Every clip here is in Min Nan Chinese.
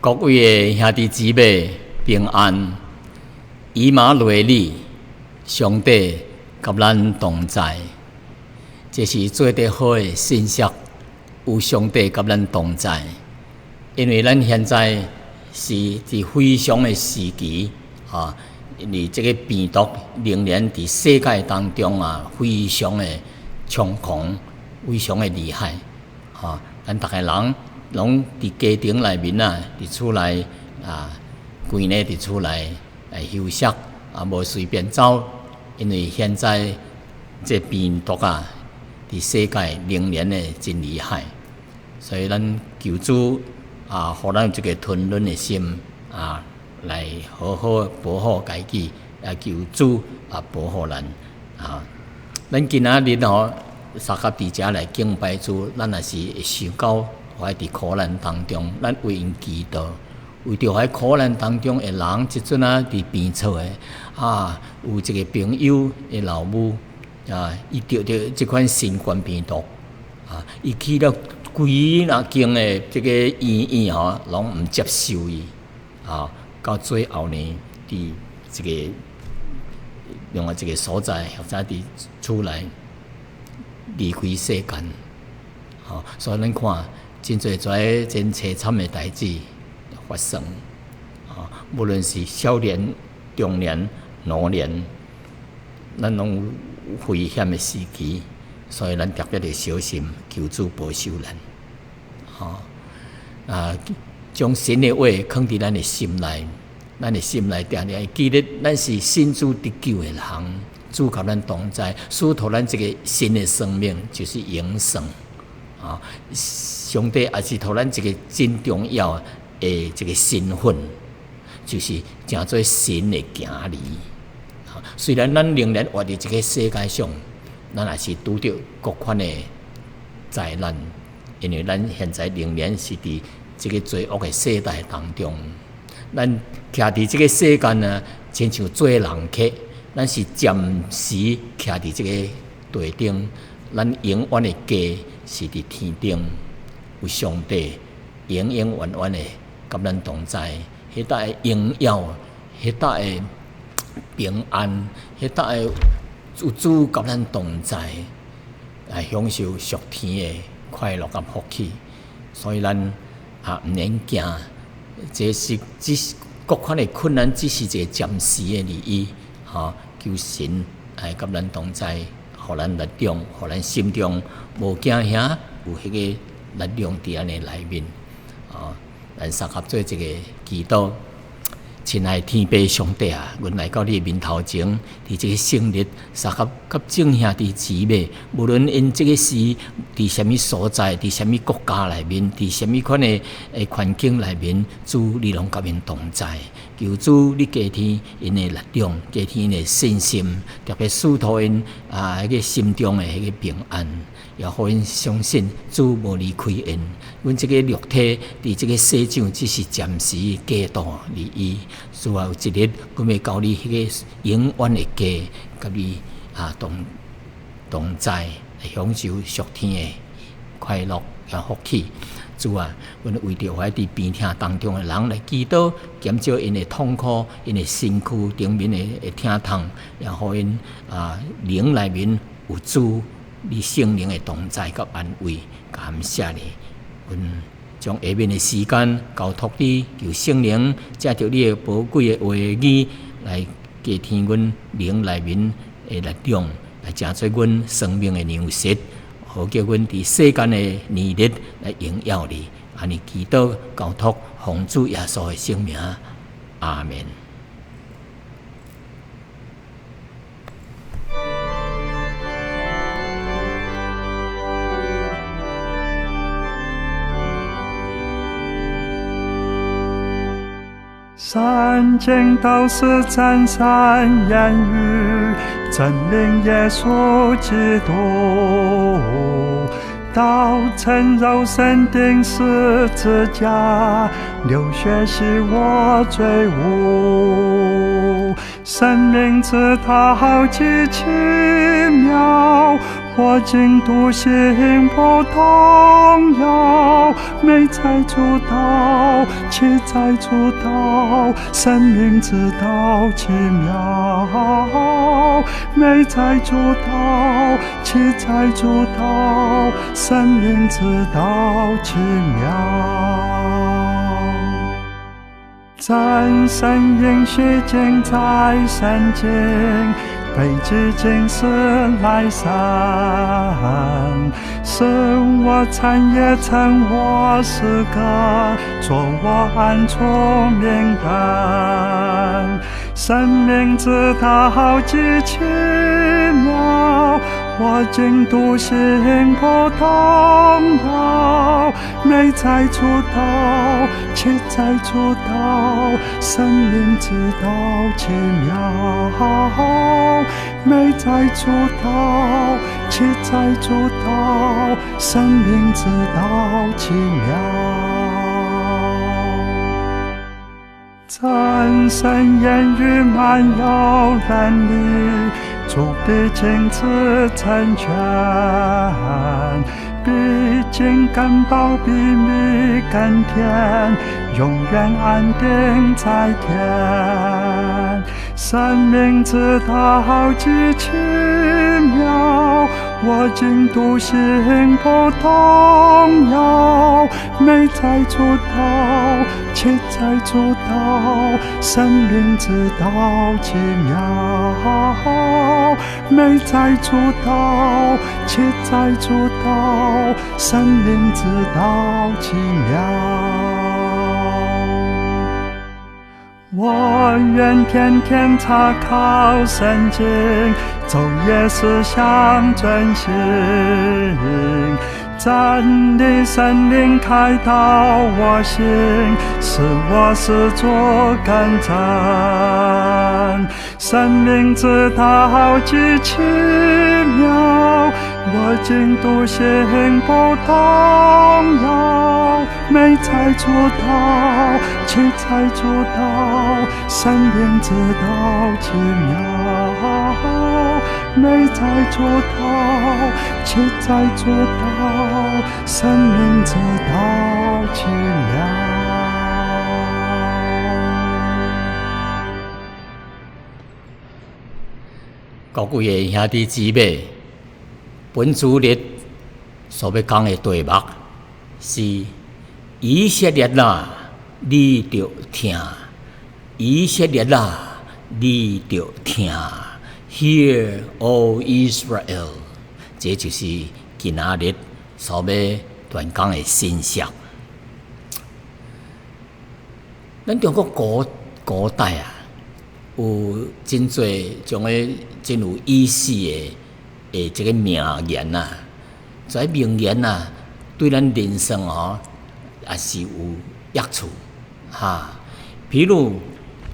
各位的兄弟姊妹平安，以馬內利，上帝佮咱同在，這是做得好的信息。有上帝佮咱同在，因為咱現在是佇非常的時期啊，因為這个病毒仍然佇世界當中啊，非常的猖狂，非常的厲害啊！咱逐个人攏佇家庭內面啊，佇厝內啊，規暝佇厝內來休息啊，無隨便走，因為現在這病毒啊，佇世界仍然的真厲害，所以咱求主啊，予咱有一個吞忍的心啊，來好好保護家己，來求主啊保護咱啊。咱今仔日吼，相合佇遮來敬拜主，咱也是會想到佇苦難當中，咱為𪜶祈禱，為著佇苦難當中的人，這陣啊佇病床的啊，有一個朋友的老母啊，伊著著這款新冠病毒啊，伊去了幾若間的這個醫院吼，攏毋接受伊啊，到最後呢，佇這個另外一個所在，或者佇厝內離開世間，吼，所以咱看真濟這真凄慘的代誌發生，啊，無論是少年、中年、老年，咱攏有危險的時期，所以咱特別的小心，求主保守咱，吼啊，將神的話囥佇咱的心內，咱的心內定定會記得，咱是信主得救的人，主佮咱同在，賜予咱這個新的生命，就是永生。啊，上帝也是予咱一個真重要的一個身份，就是成做神的子兒。雖然咱仍然活佇這個世界上，咱也是拄著各款的災難，因為咱現在仍然是佇這個罪惡的世代當中，咱徛佇這個世間呢，親像做人客，咱是暫時徛佇這個地頂，咱永遠的家是佇天頂，有上帝永永遠遠的佮咱同在，彼搭的榮耀，彼搭的平安，彼搭的有主佮咱同在，來享受屬天的快樂佮福氣。所以咱啊毋免驚，這是只是各款的困難，只是一個暫時的而已。吼，求神來佮咱同在，予咱力量，予咱心中無驚嚇，有彼個力量佇咱的內面。哦，咱相合做一個祈禱。親愛天父上帝啊，阮來到你的面頭前，佇這個聖日，相合佮眾兄弟姊妹，無論𪜶這個時佇啥物所在，佇啥物國家內面，佇啥物款的環境內面，主你攏佮𪜶同在。求主你加添𪜶的力量，加添𪜶的信心，特別賜予𪜶啊，彼個心中的彼個平安，也予𪜶相信主無離開𪜶。阮這個肉體佇這個世上只是暫時過渡而已。主啊，有一日，阮欲到你彼個永遠的家，佮你啊同在，享受屬天的快樂佮福氣。主啊，阮為著佇病痛當中的人來祈禱，減少𪜶的痛苦，𪜶的身軀頂面的疼痛，也予𪜶啊靈內面有主你聖靈的同在佮安慰。感謝你，阮將下面的時間交託你，求聖靈藉著你的寶貴的話語來加添阮靈內面的力量，來成做阮生命的糧食，好叫阮佇世間的年日來榮耀你。按呢祈禱交託奉主耶穌的聖名，阿門。聖經都是真善言語，證明耶穌基督，道成肉身釘十字架，流血洗我罪污。生命之道极奇妙，我今笃信不动摇。美在主道，奇在主道，生命之道奇妙。美在主道，奇在主道，生命之道奇妙。真神应许尽在圣经，背记今世来生，使我产业成我诗歌，做我安处名单。生命之道极奇妙，我今笃信不动摇。美在主道，奇在主道，生命之道奇妙。美在主道，奇在主道，生命之道奇妙。真神言语满有能力，主必亲自成全，比金更宝，比蜜更甜，永远安定在天。生命之道极奇妙，我今笃信不动摇。美在主道，奇在主道，生命之道奇妙。美在主道，奇在主道，生命之道奇妙。我愿天天查考圣经，昼夜思想遵行。真理圣灵开导我心，使我事做更真。生命之道极奇妙，我今笃信不动摇。美在主道，奇在主道，生命之道奇妙。美在主道，奇在主道，生命之道奇妙。各位的兄弟姊妹，本主日所欲讲的题目是：以色列啊，你著听；以色列啊，你著听。Hear, O Israel！这就是今仔日所欲传讲的信息。咱中国古代啊，有真济种个真有意思的这个名言啊，这名言啊，对咱人生哦，也是有益处哈。比如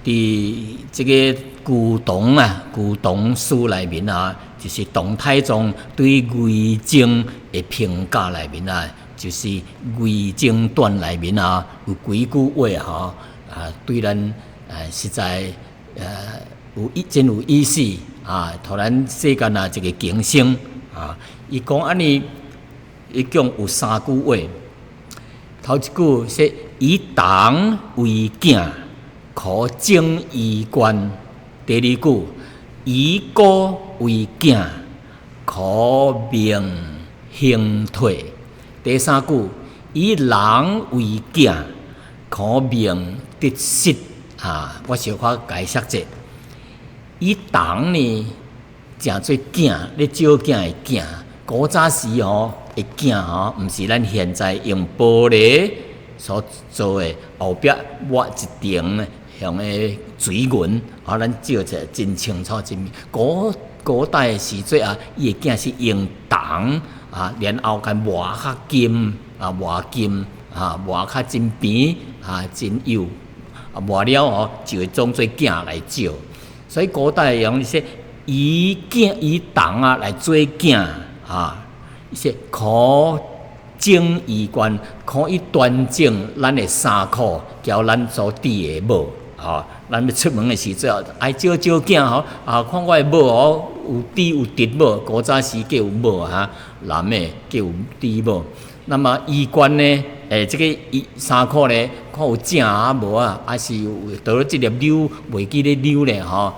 伫这个旧唐啊，旧唐书内面啊，就是唐太宗对魏征的评价内面啊，就是《魏征传》内面啊，有几句话吼啊，对咱实在真有意思啊，予咱世间啊一个警醒啊。伊讲按呢，伊讲有三句话，头一句说以铜为镜，可整衣冠；第二句，以古为镜，可明兴退；第三句，以人为镜，可明得失。啊，我小可解释者，以铜呢，成做镜，咧照镜的镜。古早时吼的镜吼，毋是咱现在用玻璃所做的，后壁抹一层像个水银，啊，咱照起来真清楚、真明。古代的时阵啊，伊的镜是用铜啊，然后共磨较金啊，磨金啊，磨较真平啊，真幼啊，磨了哦，就会当做镜来照。所以古代用说以镜以铜啊来做镜啊，是可整衣冠，可以端正咱的衫裤，交咱所戴的帽。吼，咱欲出門的時陣，愛照照鏡吼，啊，看我的帽哦，有直有直無？古早時計有帽哈，男的計有戴帽。那麼衣冠呢？這個衣衫褲呢，看有正啊無啊？還是有倒這粒紐袂記咧紐咧吼？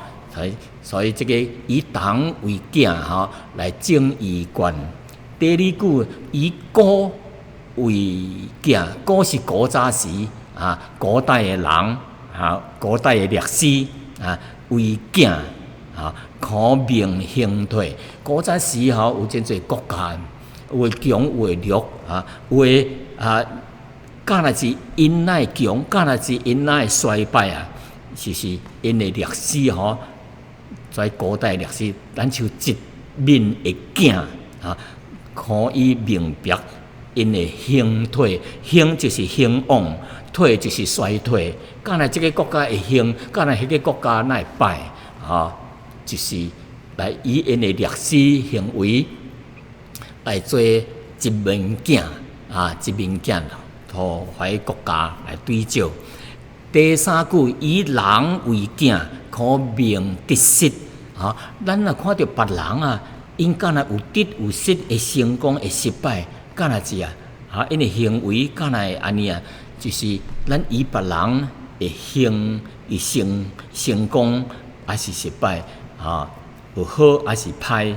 所以這個以銅為鏡吼，來整衣冠。第二句以古為鏡，古是古早時啊，古代的人啊，古代的歷史啊，為鏡啊，可明興退。古早時吼有真濟國家，有的強，有的弱啊，有的啊，敢若是𪜶會強，敢若是𪜶會衰敗啊，就是𪜶的歷史吼，在古代歷史，咱像一面的鏡啊，可以明白𪜶的興退，興就是興旺，退就是衰退。敢若這个國家會興，敢若彼个國家若會敗，啊，就是來以𪜶的歷史行為來做一面鏡啊，一面鏡，予彼國家來對照。第三句以人為鏡，可明得失。啊，咱若看著別人啊，𪜶敢若有得有失，會成功會失敗，敢若是啊？啊，𪜶的行為敢若會按呢啊？就是咱以別人的行，伊成功還是失敗，啊，有好還是歹，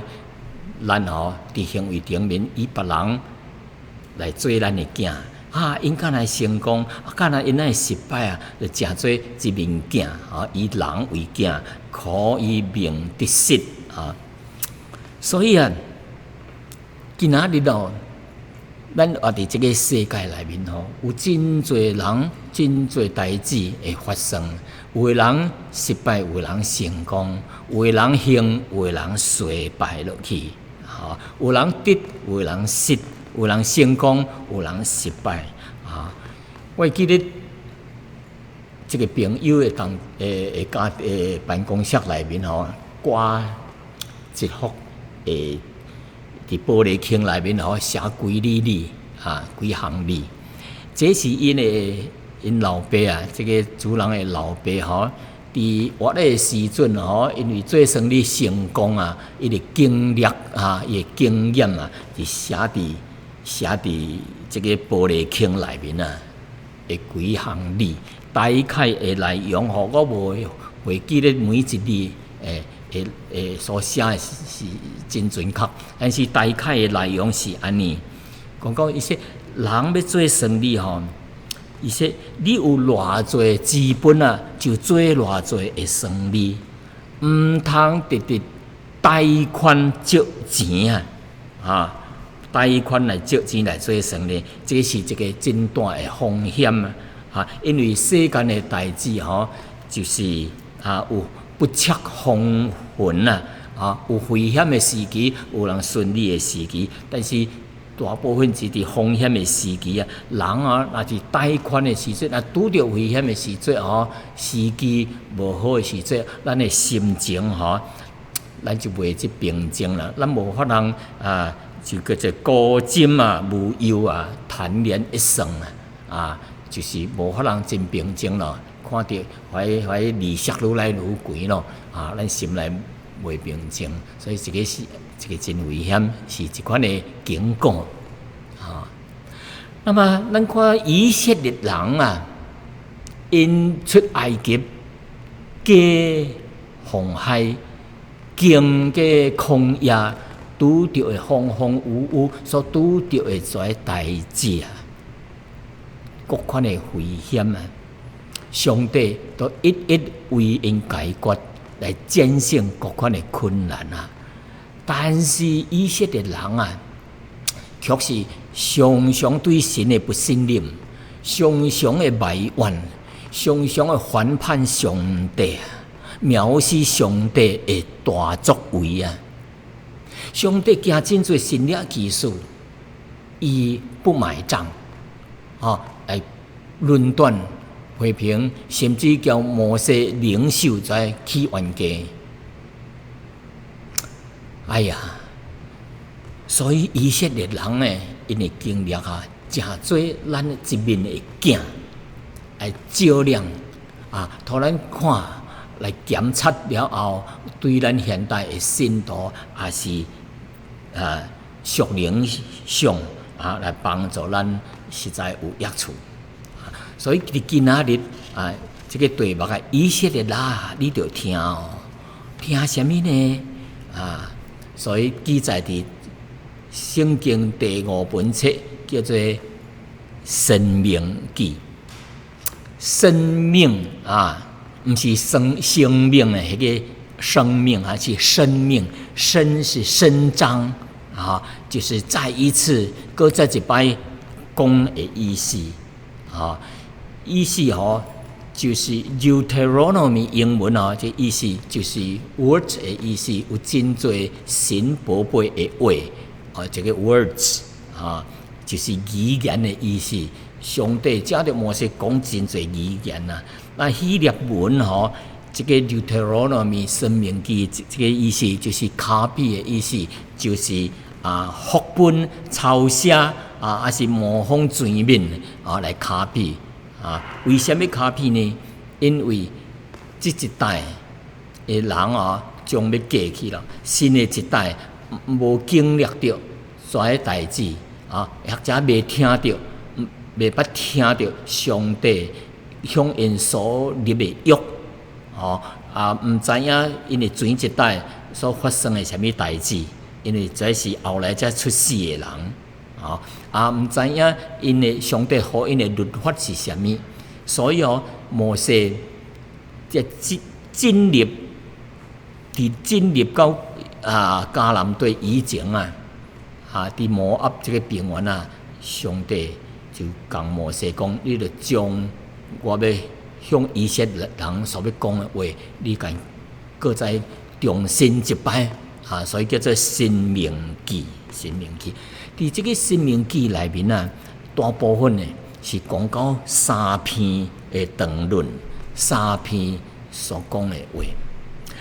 咱吼佇行為頂面以別人來做咱的鏡。啊，𪜶敢若成功，啊，敢若𪜶會失敗啊？就誠做一面鏡，啊，以人為鏡，可以明得失啊。所以啊，今仔日哦，咱活佇這个世界內面吼，有真濟人、真濟代誌會發生。有的人失敗，有的人成功；有的人興，有的人衰敗落去。吼，有人得，有的人失；有人成功，有人失敗。啊，我會記得這个朋友的當的家的辦公室內面吼，掛一幅的佇玻璃框內面吼寫幾厘字啊，幾行字。這是𪜶的𪜶老爸啊，這个主人的老爸吼，佇活的時陣吼，因為做生意成功啊，伊的經歷啊，伊的經驗啊，是寫佇這个玻璃框內面啊，的幾行字，大概的內容吼，我無袂記得每一字的所寫的是真準確，但是大概的內容是按呢，講講伊說人欲做生意吼，伊說你有偌濟資本啊，就做偌濟的生意，毋通直直貸款借錢啊，啊，貸款來借錢來做生意，這是一个真大的風險啊！哈，因為世間的代誌吼，就是啊有不測風雲啊，啊有危險的時期，有人順利的時期，但是大部分是佇風險的時期啊，人啊，若是貸款的時陣，若拄著危險的時陣吼，時機無好的時陣，咱的心情吼，咱就袂這平靜啦，咱無法通啊，就叫做高枕啊，無憂啊，坦然一生啊，啊，就是無法通真平靜咯。看著彼彼利息愈來愈懸咯，啊，咱心內袂平靜，所以這个是一个真危險，是一款的警告。啊，那麼咱看以色列人啊，𪜶出埃及，過紅海，經過曠野，拄著的風風雨雨，所拄著的這些代誌啊，各款的危險啊，上帝都一一為𪜶解決，來戰勝各款的困難啊。但是以色列人啊，卻是常常對神的不信任，常常的埋怨，常常的反叛上帝啊，藐視上帝的大作為啊！上帝行真濟神蹟奇事，伊不買賬，啊，來論斷批評，甚至叫摩西領受在去冤家。哎呀，所以以色列人呢，𪜶的經歷啊，誠做咱一面的鏡來照亮，啊，予咱看來檢測了後，對咱現代的信徒也是屬靈上啊來幫助咱，實在有益處。所以佇今仔日啊，這個題目啊，以色列啊，你著聽哦，聽啥物呢？啊，所以記載佇聖經第五本冊叫做《申命記》。生命啊，毋是生命的彼個生命啊，是生命。申是伸張啊，就是再一次，閣再一擺講的意思啊。意思吼，就是 Deuteronomy 英文哦，這意思就是 words 的意思，有真濟神寶貝的話啊，這個 words 啊，就是預言的意思。上帝藉著摩西講真濟預言啊。那希臘文吼，這個 Deuteronomy 申命記，這個意思就是 copy 的意思，就是啊複本抄寫啊，還是模仿前面啊來 copy。啊，為啥物 copy 呢？因為這一代的人啊，將欲過去了，新的一代無經歷著這个代誌啊，或者未聽著，未捌聽著上帝向𪜶所立的約，哦啊，毋知影𪜶的前一代所發生的啥物代誌，因為這是後來才出世的人。啊，啊，毋知影𪜶的上帝予𪜶的律法是啥物，所以哦，摩西這進入佇進入到啊迦南地以前啊，啊，佇摩押這個平原啊，上帝就共摩西講：你著將我欲向以色列人所欲講的話，你共閣再重申一擺啊，所以叫做申命記。申命記。佇這個申命記內面啊，大部分的是講到三篇的長論，三篇所講的話。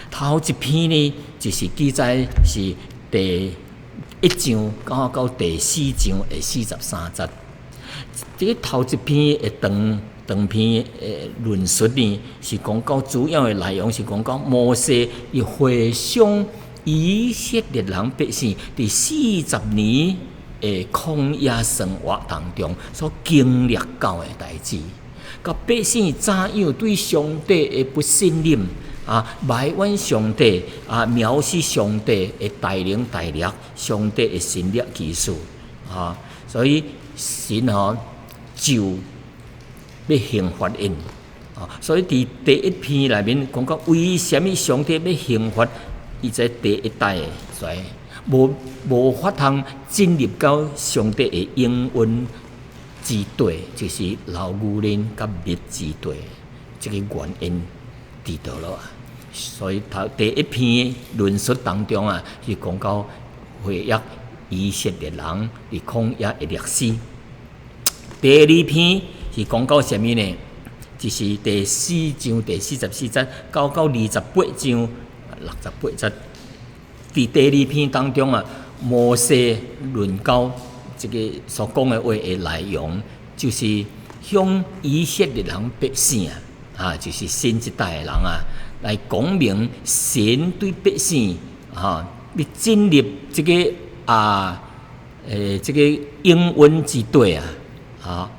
頭一篇呢，就是記載是第一章到第四章的43節。這個頭一篇的長長篇的論述呢，是講到主要的內容是講到摩西伊回想以色列人百姓佇40年的曠野生活當中所經歷到的代誌，佮百姓怎樣對上帝的不信任啊，埋怨上帝啊，藐視上帝的大能大力，上帝的神蹟奇事啊，所以神吼就欲刑罰𪜶啊，所以佇第一篇內面講到為啥物上帝欲刑罰伊這第一代的，所以無法通進入到上帝的應允之地，就是流牛奶佮蜜之地，這個原因佇佗落啊。所以頭第一篇論述當中啊，是講到回憶以色列人佇曠野的歷史。第二篇是講到啥物呢？就是第四章第44節到28章68節。佇第二篇當中啊，摩西論到這個所講的話的內容，就是向以色列人百姓啊，啊，就是新一代的人啊，來講明神對百姓啊，欲進入這個啊，這個應允之地啊，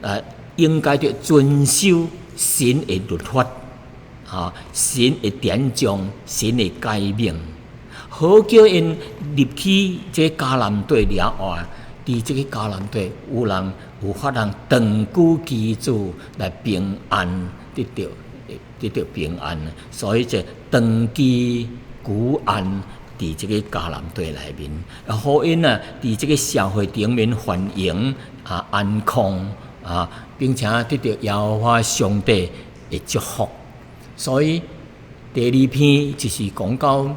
啊，應該著遵守神的律法，啊，神的典章，神的誡命。好叫𪜶入去這迦南地了後啊，佇這個迦南地有人有法通長久居住來平安得到平安，所以就長期久安佇這個迦南地內面，啊，予𪜶啊佇這個社會頂面繁榮啊安康啊，並且得到耶和華上帝的祝福。所以第二篇就是講到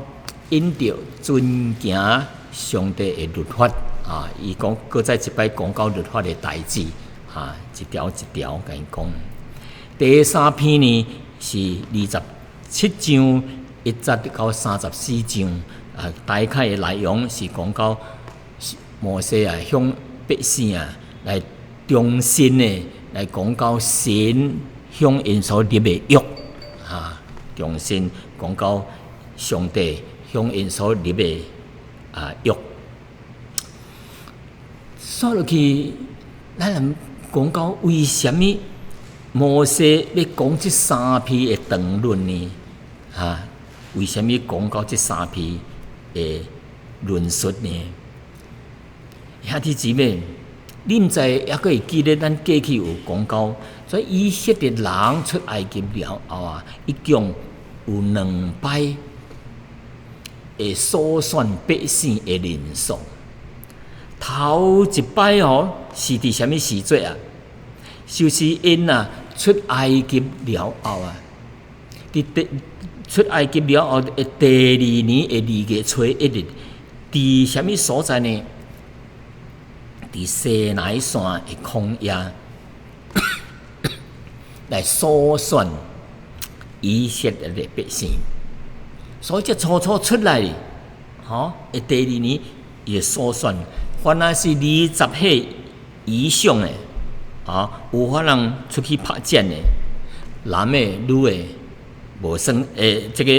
𪜶著遵行上帝的律法啊，伊講閣再一擺講到律法的代誌啊，一條一條共伊講。第三篇呢是27章1節到34章啊，大概的內容是講到摩西啊向百姓啊來重新的來講到神向𪜶所立的約啊，重新講到上帝向𪜶所立的約。煞落去，咱來講到為啥物摩西欲講這三篇的長論呢？啊，為啥物講到這三篇的論述呢？兄弟姊妹，你毋知猶閣會記得咱過去有講到，所以以色列人出埃及了後啊，一共有兩擺會數算百姓的人數。頭一擺哦，是佇啥物時陣啊？就是𪜶啊出埃及了後啊，佇第出埃及了後的第二年的2月初1日，佇啥物所在呢？佇西奈山的曠野來數算以色列的百姓，所以這初初出來，吼，的第二年伊會數算，凡若是20歲以上的，啊，有可能出去拍戰的，男的、女的，無算這个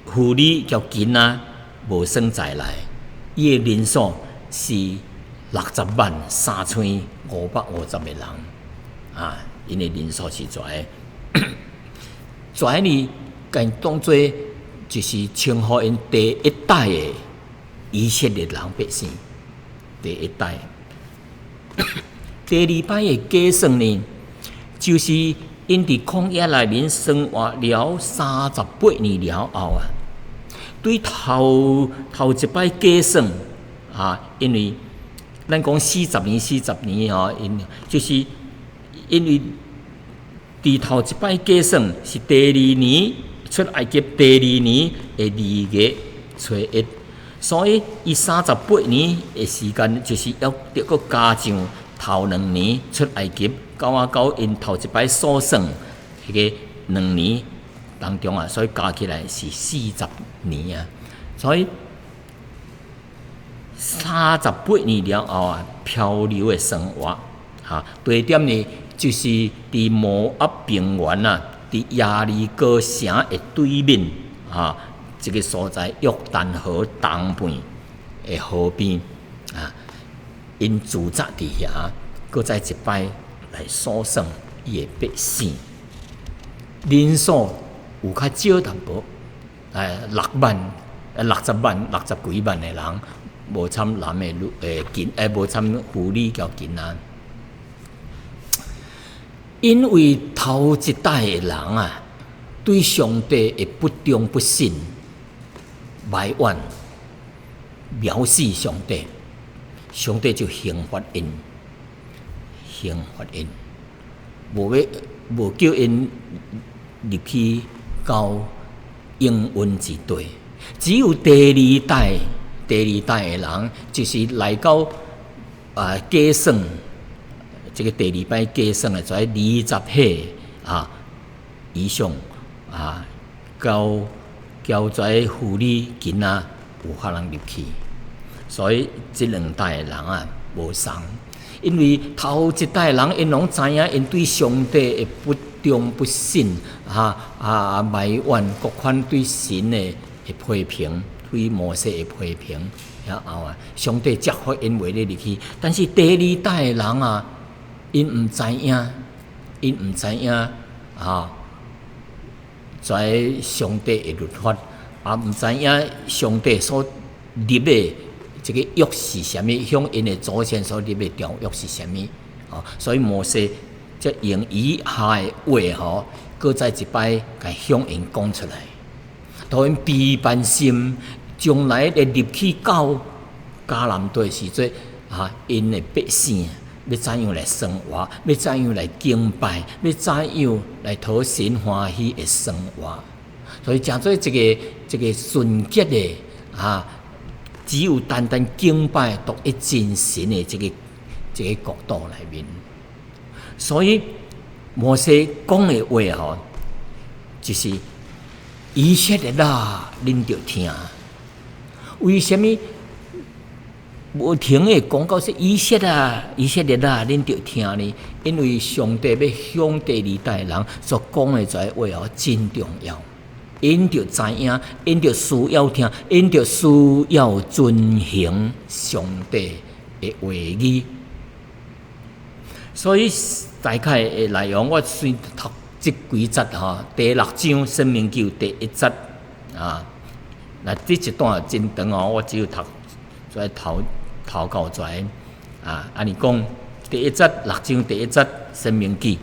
婦女佮囡仔無算在內，伊的人數是603,550個人，啊，𪜶的人數是遮个，遮呢，共當做就是稱呼𪜶第一代的以色列人百姓，第一代。第二擺的計算呢，就是𪜶佇曠野內面生活了38年了後啊，對頭頭一擺計算啊，因為咱講四十年、四十年吼，𪜶就是因為佇頭一擺計算是第二年出埃及第二年的2月初1，所以伊三十八年的時間就是要得閣加上頭兩年出埃及，到啊到𪜶頭一擺數算彼个兩年當中啊，所以加起來是四十年啊，所以三十八年了後啊，漂流的生活，哈，地點呢就是佇摩押平原啊，佇耶利哥城的對面，哈，這个所在約旦河東邊的河邊啊，𪜶駐紮佇遐，閣再一擺來數算伊的百姓人數有較少淡薄，6萬、60萬、60幾萬的人。無參男的女囡，無參婦女佮囡仔。因為頭一代的人啊，對上帝的不忠不信、埋怨、藐視上帝，上帝就刑罰𪜶，刑罰𪜶，無欲無叫𪜶入去到應允之地。只有第二代。第二代的人，就是來到計算，這个第二擺計算的，在20歲啊以上啊，交交在婦女囡仔有可能入去，所以這兩代的人啊無仝，因為頭一代人𪜶攏知影，𪜶對上帝的不忠不信，埋怨各款對神的批評。對摩西的批評，了後啊，上帝才予𪜶袂咧入去。但是第二代的人啊，𪜶毋知影，𪜶毋知影啊，在上帝的律法，也毋知影上帝所立的這个約是啥物，向𪜶的祖先所立的條約是啥物？啊，所以摩西才用以下的話吼，閣再一擺共向𪜶講出來，予𪜶備辦心。將來會入去到迦南地時陣，啊，𪜶的百姓欲怎樣來生活，欲怎樣來敬拜，欲怎樣來討神歡喜的生活。所以，成做一个一个純潔的啊，只有單單敬拜獨一真神的這个這个國度內面。所以，摩西講的話吼，就是以色列啊，恁著聽。為啥物無停的講到說以色列啊，以色列啊，恁著聽呢，因為上帝欲向第二代人所講的這話哦，真重要。𪜶著知影，𪜶著需要聽，𪜶著需要遵行上帝的話語。所以大概的內容，我先讀這幾節吼，第六章申命記第一節啊。那這一段真長哦，我只有讀這頭頭到尾啊。按呢講，第一節六章第一節申命記，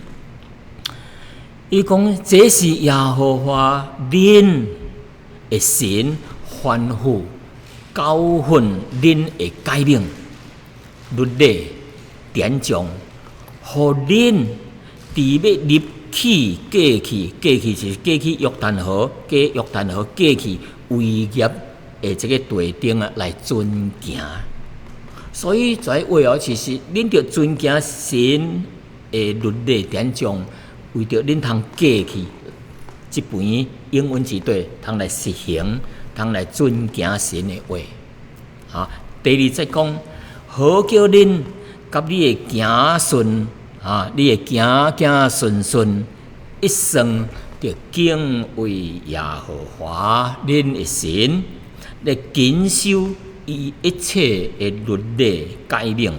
伊講這是耶和華恁的神吩咐教訓恁的誡命、律例、典章，予恁佇欲入去過去，過去是過去約旦河，過約旦河過去為業的這個地頂啊，來遵行。所以這話哦，其實恁著遵行神的律例典章，為著恁通過去這邊永穩之地，通來實行，通來遵行神的話。啊，第二節講，好叫恁佮你的子孫啊，你的子子孫孫一生著敬畏耶和華恁的神，來謹守伊一切的律例誡命，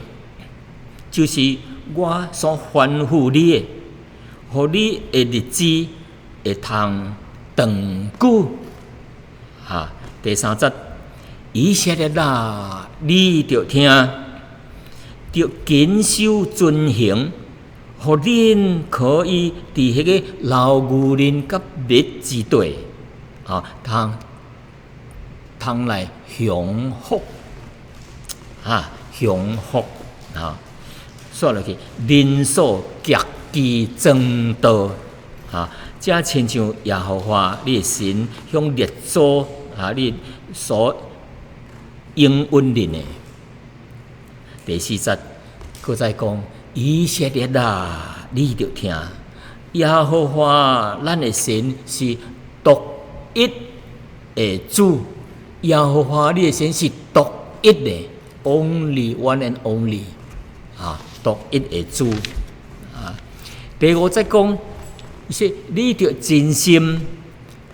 就是我所吩咐你的，予你的日子會通長久。啊，第三節，以色列啊，你著聽，著謹守遵行，予恁可以佇彼个流牛奶佮蜜之地，啊，通通來享福，啊，享福啊，煞落去人數極其增多，啊，這親像耶和華你的神向列祖啊，你所應允恁的。第四節，閣再講，以色列啊，你著聽，耶和華咱的神是獨一的主，耶和華你的神是獨一的，only one and only，啊，獨一的主。啊，第五節講，是你著盡心、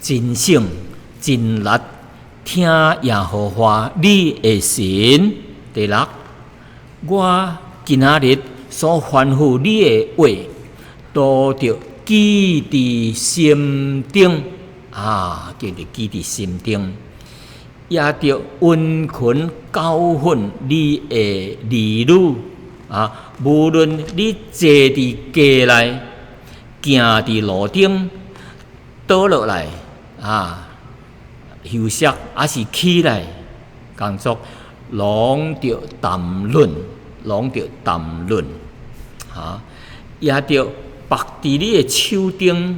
盡性、盡力聽耶和華你的神。第六，我今仔日所吩咐你的話，都著記佇心頂，啊，記著記佇心頂，也著殷勤教訓你的兒女，啊，無論你坐佇家內，行佇路頂，倒落來，啊，休息，抑是起來工作，攏著談論，攏著談論，哈，也著縛佇你的手頂，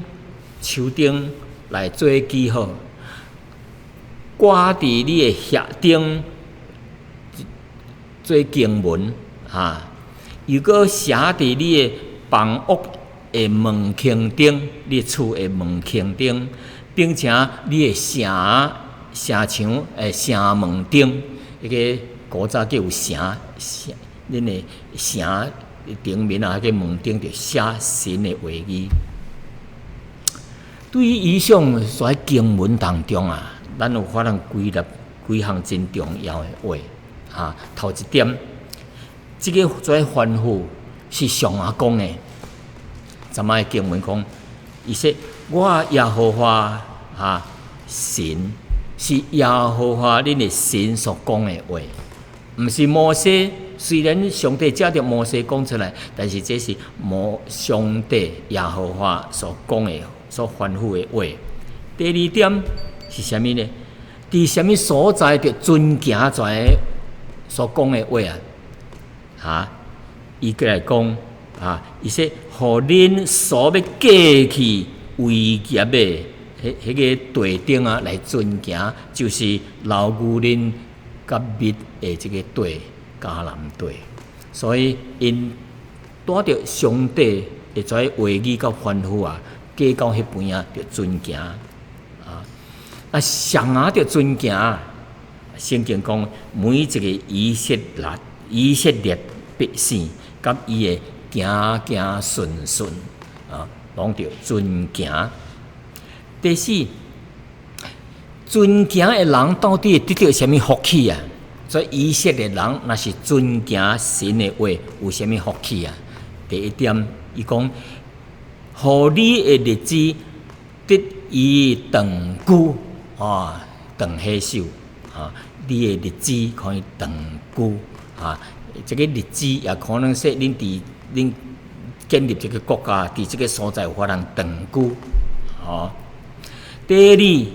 手頂來做記號，掛佇你的額頂做經文，哈，又閣寫佇你的房屋的門框頂，你厝的門框頂，並且你的城城牆的城門頂，彼个古早叫有城城，恁的城頂面啊，彼个門頂就寫神的話語。對於以上所經文當中啊，咱有法通歸納幾項真重要的話。哈，頭一點，這个做吩咐是上阿講的。咱們經文講，伊說我耶和華哈神是耶和華恁的神所講的話，毋是摩西。雖然上帝藉著摩西講出來，但是這是摩上帝耶和華所講的、所吩咐的話。第二點是啥物呢？佇啥物所在著遵行這所講的話啊？哈，伊閣來講啊，伊說，予恁所欲過去為業的彼彼个地頂啊，來遵行，就是流牛奶佮蜜的這个地，迦南地。所以𪜶帶著上帝的這話語佮吩咐啊，過到彼邊啊，著遵行啊。啊，啥仔著遵行，聖經講每一個以色列百姓，佮伊的子子孫孫啊，攏著遵行。第四，遵行的人到底會得著啥物福氣啊？所以以色列人若是遵行神的話，有啥物福氣啊？第一點，伊講，予你的日子得以長久啊，長歲壽啊，你的日子可以長久啊。這個日子也可能說，恁佇恁建立這個國家，佇這個所在有法通長久。吼，第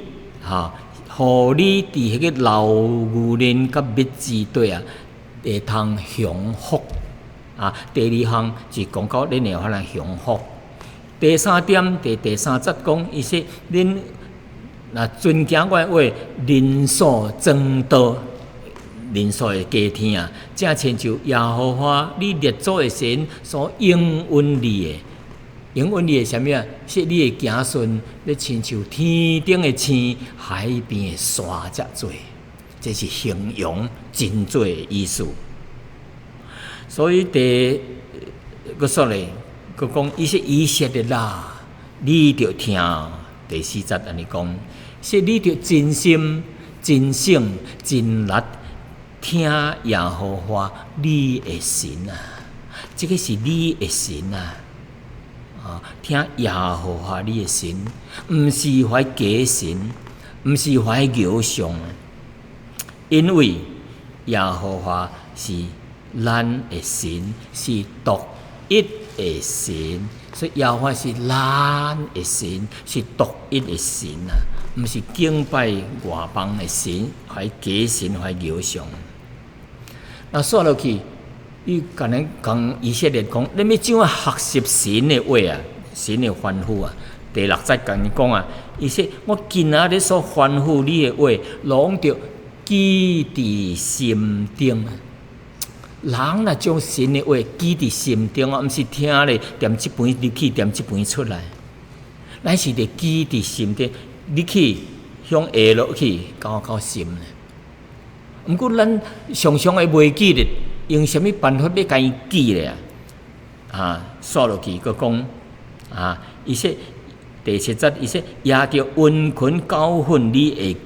二，哈，予你佇彼個流牛奶佮蜜之地啊，會通享福啊。第二項是講到恁會法通享福。第三點，佇第三節講，伊說恁若遵行我的話，人數增多，人數會加添啊，正親像耶和華你列祖的神所應允你的，應允你的啥物啊？是你的子孫，欲親像天頂的星，海邊的沙遮濟，這是形容真濟的意思。所以第閣說咧，閣講伊說以色列啦，你著聽第四節按呢講，說你著盡心、盡性、盡力聽耶和華你的神啊，這個是你的神啊，啊，聽耶和華你的神，毋是彼假神，毋是彼偶像，因為耶和華是咱的神，是獨一的神，所以耶和華是咱的神，是獨一的神啊，毋是敬拜外邦的神，彼假神，彼偶像。那煞落去，伊共咱講以色列講，你欲怎樣學習神的話啊？神的吩咐啊？第六節共伊講啊，伊說我今仔日所吩咐你的話，攏著記佇心頂。人若將神的話記佇心頂啊，毋是聽咧，踮這邊入去，踮這邊出來，咱是得記佇心頂，入去向下落去，到到心咧。毋過咱常常會袂記得，用啥物辦法欲共伊記咧啊？啊，煞落去閣講啊，伊說第七節，伊說也著殷勤教訓你的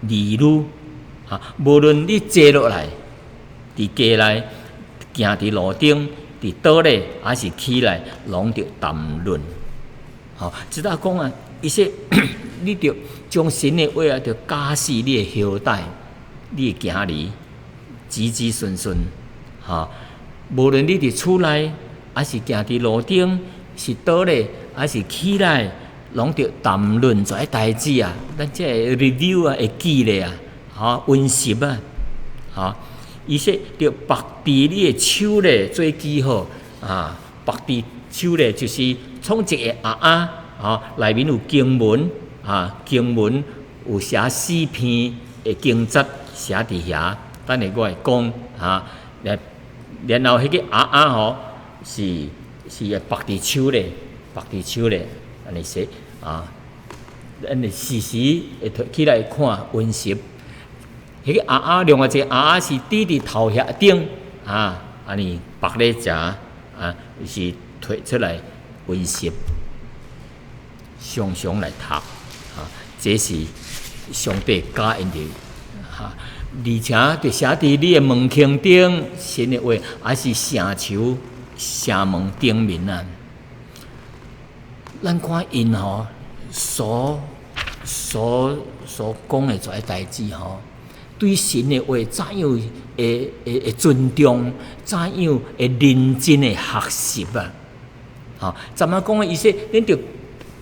兒女啊，無論你坐落來，佇家內行佇路頂，佇倒咧，抑是起來，攏著談論。吼，這搭講啊，伊說你著將神的話啊，著教死你的後代，你的囝兒，子子孫孫，吼，無論你佇厝內，抑是行佇路頂，是倒咧，抑是起來，攏著談論這个代誌啊。咱這個 review 啊，會記咧啊，吼，溫習啊，吼。伊說著縛佇你的手咧做記號啊，縛佇手咧就是創一個盒仔，吼，內面有經文啊，經文有寫詩篇的經節寫佇遐。等下我會講啊，然後彼個盒仔吼是會縛佇手咧，縛佇手咧，按呢寫啊，咱會時時會提起來看溫習。彼個盒仔，另外一個盒仔是佇佇頭額頂啊，按呢縛咧食啊，是提出來溫習，常常來讀啊，這是上帝教𪜶的哈，而且著寫佇你的門框頂，神的話，抑是城牆、城門頂面啊。咱看𪜶吼所講的這个代誌吼，對神的話怎樣會尊重，怎樣會認真的學習啊？吼，怎麼講的意思？恁著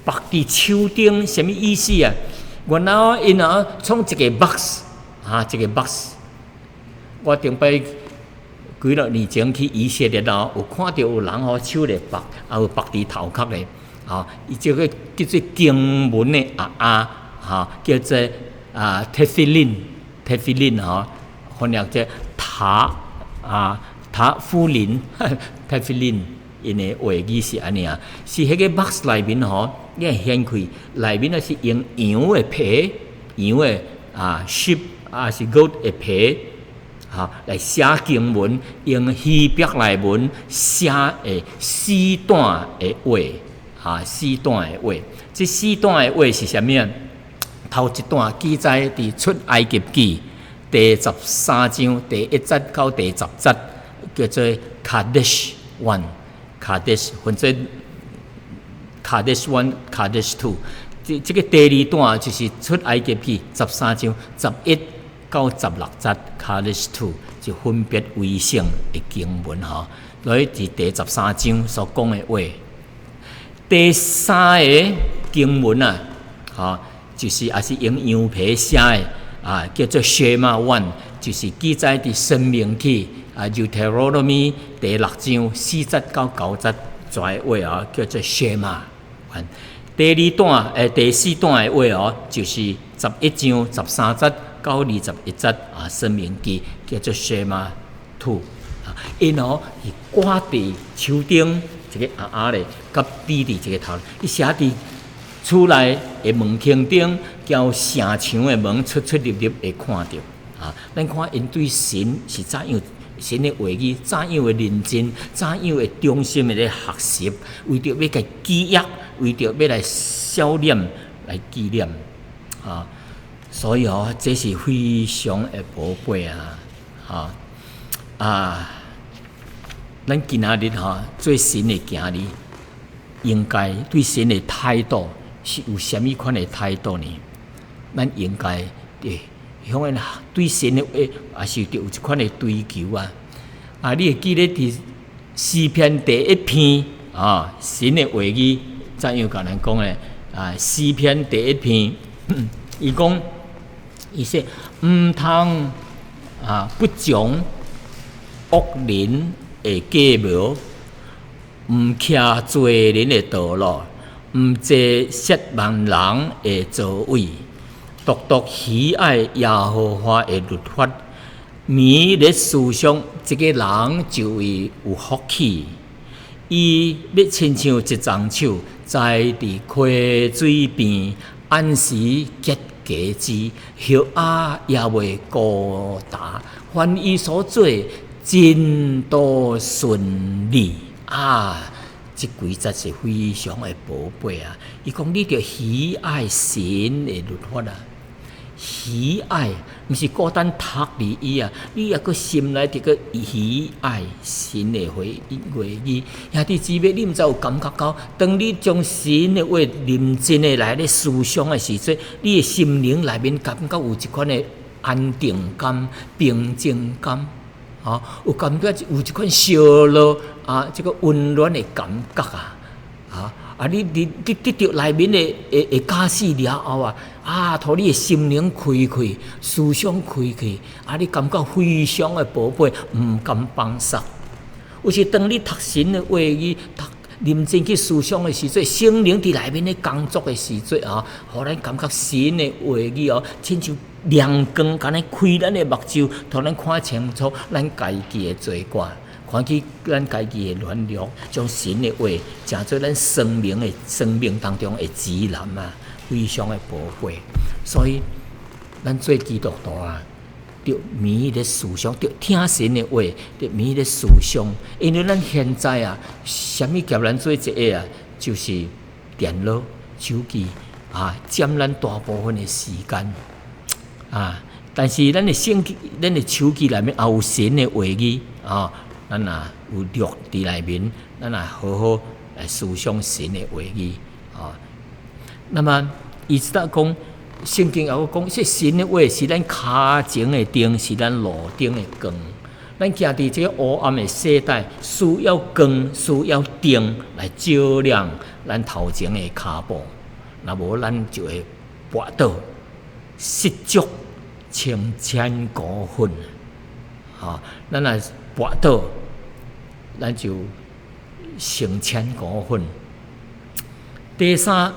縛佇手頂，啥物意思啊？原來𪜶啊，創一個 box，啊，一個 box。我頂擺幾若年前去以色列咯，有看著有人吼手咧縛，也有縛佇頭殼咧，吼，伊這個叫做經文的盒仔，吼，叫做啊 tefillin，tefillin 吼，翻譯做塔啊塔夫林，tefillin，𪜶的話語是按呢啊，是彼個 box 內面吼，你會掀開，內面啊是用羊的皮，羊的啊 sheep 抑是 goat 的皮，哈，來寫經文，用希伯來文寫的四段的話，哈，四段的話。這四段的話是啥物啊？頭一段記載佇出埃及記第13章第1節到第10節，叫做 Kadesh One，Kadesh 分做 Kadesh One、Kadesh Two。這個第二段就是出埃及記13章11到16節，Kadesh Two 就分別為聖的經文吼，所以佇第十三章所講的話。第三个經文啊，吼，就是也是用羊皮寫的啊，叫做 Shema One，就是記載佇申命記啊，Deuteronomy 第6章4節到9節這話啊，叫做 Shema One。第二段第四段的話哦，就是11章13節到21節啊，申命記叫做 Shema Two 啊，𪜶哦是掛佇樹頂一个鏊仔咧，佮釘佇一个頭，伊寫佇厝內的門框頂，交城牆的門出出入入會看著啊。咱看𪜶對神是怎樣，神的話語怎樣的認真，怎樣的忠心的咧學習，為著欲共記憶，為著欲來銷念、來紀念啊。所以哦，這是非常的寶貝啊！啊啊，咱今仔日吼做神的囝兒，應該對神的態度是有啥物款的態度呢？咱應該對。向因對神的話，也是著有這款的追求啊！啊，你會記得佇詩篇第一篇啊，神的話語怎樣共咱講的？啊，詩篇第一篇，伊講，伊說毋通啊，不從惡人的計謀，毋徛罪人的道路，毋坐褻慢人的座位。獨獨喜愛耶和華的律法，暝日思想，這个人就會有福氣。伊欲親像一欉樹，栽佇溪水邊，按時結果子，葉仔也袂枯焦。凡伊所做，盡都順利啊！這幾節是非常的寶貝啊！伊講你著喜愛神的律法啊，喜愛，毋是孤單讀而已啊！你抑閣心內佇閣喜愛神的話語，兄弟姊妹，你毋知有感覺到，當你將神的話認真的來咧思想的時陣，你的心靈內面感覺有一款的安定感、平靜感。啊，有感覺有一款燒熱啊，這个溫暖的感覺啊，啊啊！你得著內面的教示了後啊，啊，予你的心靈開開，思想開開，啊，你感覺非常的寶貝，毋甘放鬆。有時當你讀神的話語，讀認真去思想的時陣，聖靈佇內面咧工作的時陣啊，予咱感覺神的話語哦，親像亮光，共咱開咱的目睭，予咱看清楚咱家己的罪過，看起咱家己的軟弱，將神的話成做咱生命當中的指南啊，非常的寶貴。所以，咱做基督徒啊，著暝日思想，著聽神的話，著暝日思想。因為咱現在啊，啥物共咱做一个啊，就是電腦、手機啊，佔咱大部分的時間啊。但是咱的聖經、咱的手機內面也有神的話語啊，咱若有錄佇內面，咱若好好來思想神的話語啊。那麼，伊這搭講，聖經也閣講，這神的話是咱跤前的燈，是咱路頂的光。咱行佇這個黑暗的世代，需要光，需要燈來照亮咱頭前的跤步。若無，咱就會跋倒，失足成千古恨。哈，咱若跋倒，咱就成千古恨。第三，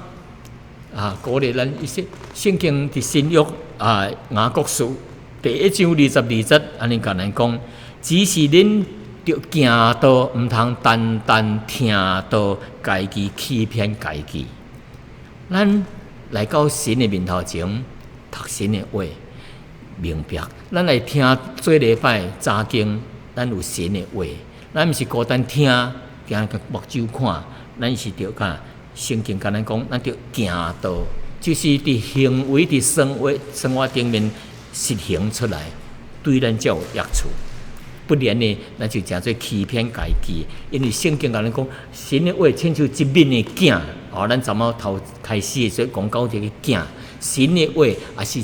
啊，鼓勵咱一些聖經佇新約啊，雅各書第1章22節，按呢共咱講，只是恁著行道，毋通單單聽道，家己欺騙家己。咱來到神的面頭前，讀神的話，明白。咱來聽做禮拜查經，咱有神的話，咱毋是孤單聽，聽個目睭看，咱是著共聖經共咱講，咱著行道，就是佇行為佇生活頂面實行出來，對咱才有益處。不然呢，咱就誠濟欺騙家己。因為聖經共咱講，神的話親像一面的鏡。哦，咱昨晡頭開始的時陣講到這個鏡，神的話也是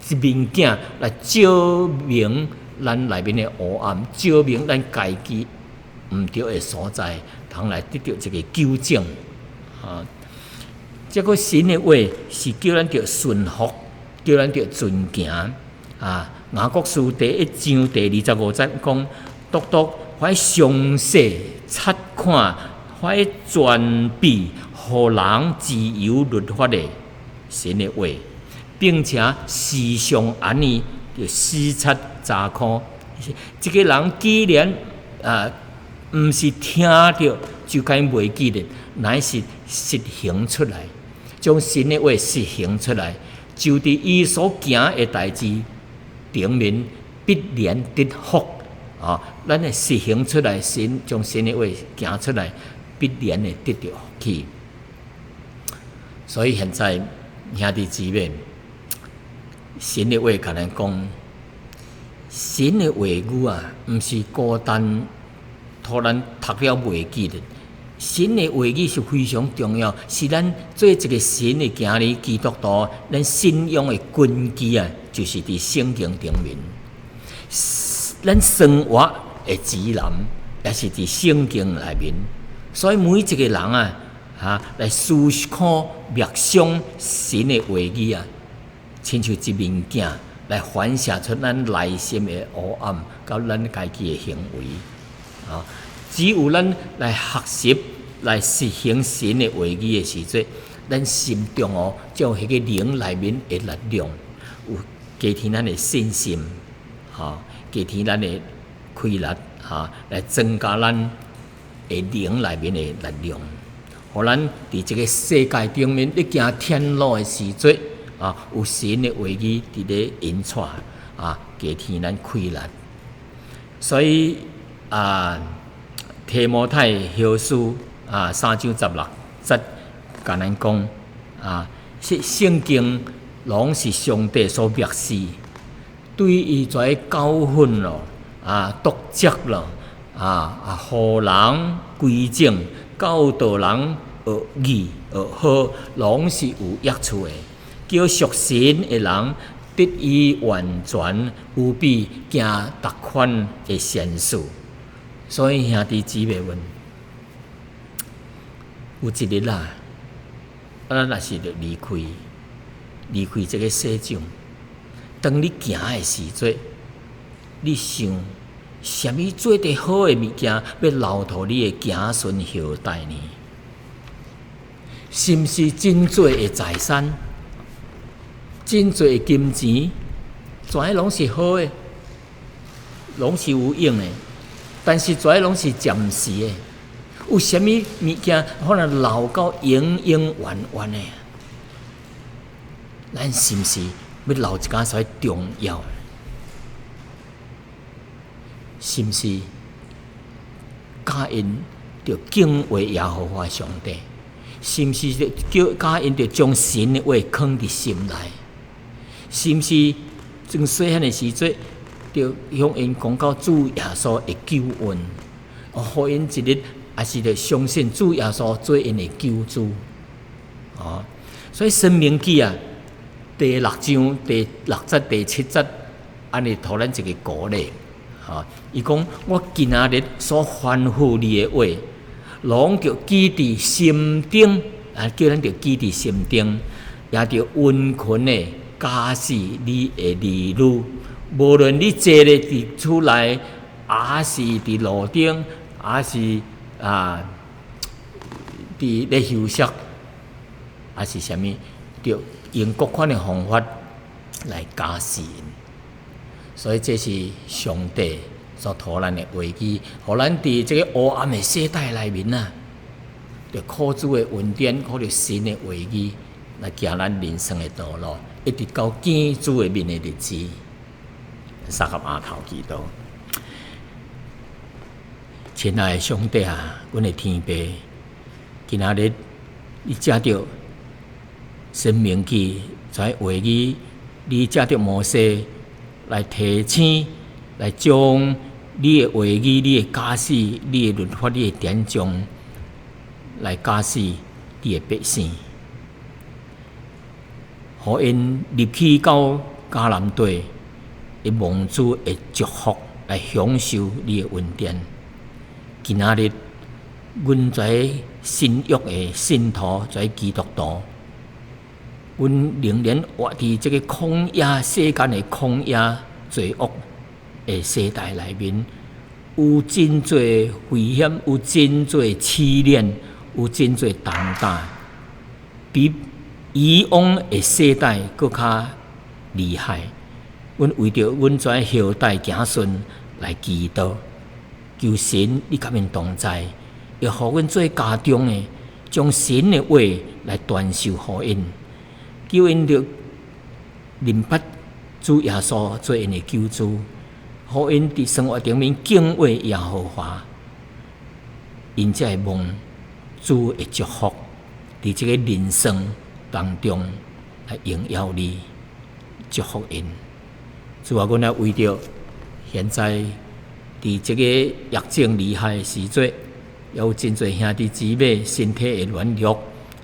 一面鏡來照明咱內面的黑暗，照明咱家己毋對的所在，通來得著一個糾正。啊，這個神的話是叫咱著順服，叫咱著遵行。啊，雅各書第一章第二十五節講，獨獨愛詳細察看，愛全備，予人自由律法的神的話，並且時常按呢，著思察查考。這個人既然啊，毋是聽著就該袂記得，乃是實行出來，將神的話實行出來，就佇伊所行的代誌頂面必然得福啊！咱會實行出來，神將神的話行出來，必然會得著福氣。所以現在兄弟姊妹，神的話共咱講，神的話語啊，毋是孤單，予咱讀了袂記得。神的話語是非常重要，是咱做一個神的囝兒基督徒，咱信仰的根基啊，就是佇聖經頂面。咱生活的指南也是佇聖經內面。所以每一個人啊，哈來思考默想神的話語啊，親像一面鏡來反射出咱內心的黑暗，佮咱家己的行為啊。只有咱來學習、來實行神的話語的時陣，咱心中哦，才有彼個靈內面的力量，有加添咱的信心，吼，加添咱的氣力，哈，來增加咱的靈內面的力量，予咱佇這個世界頂面咧行天路的時陣，啊，有神的話語佇咧引帶，啊，加添咱氣力。所以啊，提摩太後書啊，三章十六節，共咱講啊，是聖經攏是上帝所默示，對伊做教訓咯，啊，督責咯，啊，予人歸正，教導人學義學好，攏是有益處的。叫屬神的人得以完全，有備行逐款的善事。所以兄弟姊妹們，有一日啊，咱若是著離開，離開這個世上，當你行的時陣，你想啥物做得好的物件，欲留予你的子孫後代呢？是毋是真濟的財產，真濟的金錢，全攏是好的，攏是有用的。但是這攏是暫時的，有啥物物件可能留到永永遠遠的？咱是毋是欲留一件啥重要？是毋是教𪜶著敬畏耶和華上帝？是毋是叫教𪜶著將神的話囥佇心內？是毋是從細漢的時陣，著向𪜶講到主耶穌的救恩，予𪜶一日也是著相信主耶穌做𪜶的救主。哦，所以《申命記》啊，第六章第六節、第七節，按呢予咱一個鼓勵。吼，伊講我今仔日所吩咐你的話，攏著記佇心頂，啊，叫咱著記佇心頂，也著殷勤的教示你的兒女。無論你坐咧佇厝內，抑是佇路頂，抑是啊佇咧休息，抑是啥物，著用各款的方法來教示𪜶。所以這是上帝所予咱的話語，予咱佇這個黑暗的世代內面啊，著靠主的恩典，靠著神的話語來行咱人生的道路。一直到見主的面的日子。三合阿頭祈禱。親愛的上帝啊，阮的天父，今仔日你藉著申命記遮話語，你藉著摩西來提醒，來將你的話語、你的教示、你的律法、你的典章來教示你的百姓，予𪜶入去到迦南地，會蒙主的祝福來享受你的恩典。今仔日，阮遮新約的信徒，遮基督徒，阮仍然活佇這个曠野世間的曠野罪惡的世代內面，有真濟危險，有真濟試煉，有真濟重擔，比以往的世代閣較厲害。阮為著阮遮後代子孫來祈禱，求神你佮𪜶同在，會予阮做家長的，將神的話來傳授予𪜶，叫𪜶著認捌主耶穌做𪜶的救主，予𪜶佇生活頂面敬畏耶和華，𪜶才會蒙主的祝福，佇這個人生當中來榮耀你，祝福𪜶。主啊，阮也為著現在佇這個疫症厲害的時節，也有真濟兄弟姊妹身體會軟弱，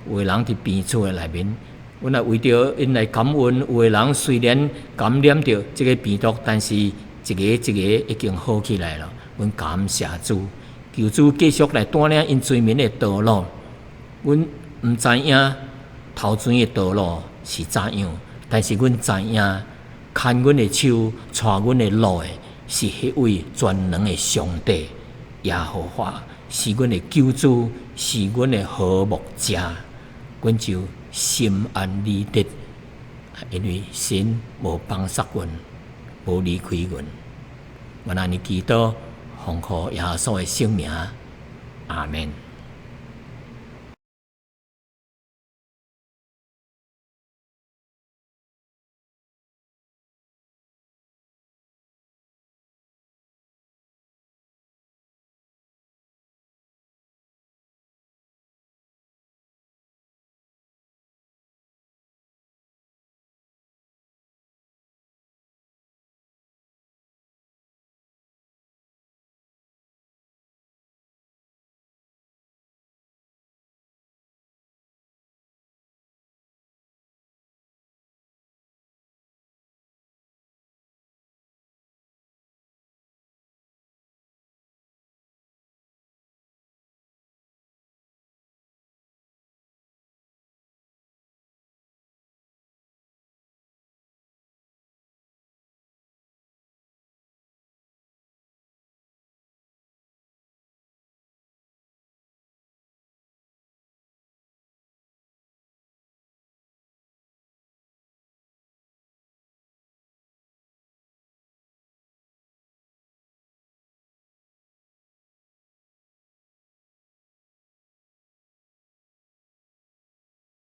有的人佇病厝的內面，阮也為著𪜶來感恩。有的人雖然感染著這個病毒，但是一个一个已經好起來了。阮感謝主，求主繼續來帶領𪜶前面的道路。阮毋知影頭前的道路是怎樣，但是阮知影牽阮的手、帶阮的路的是彼位全能的上帝耶和華，是阮的救主，是阮的好牧者，阮就心安理得，因為神無放殺阮，無離開阮。阮按呢祈禱，奉靠耶穌的聖名，阿門。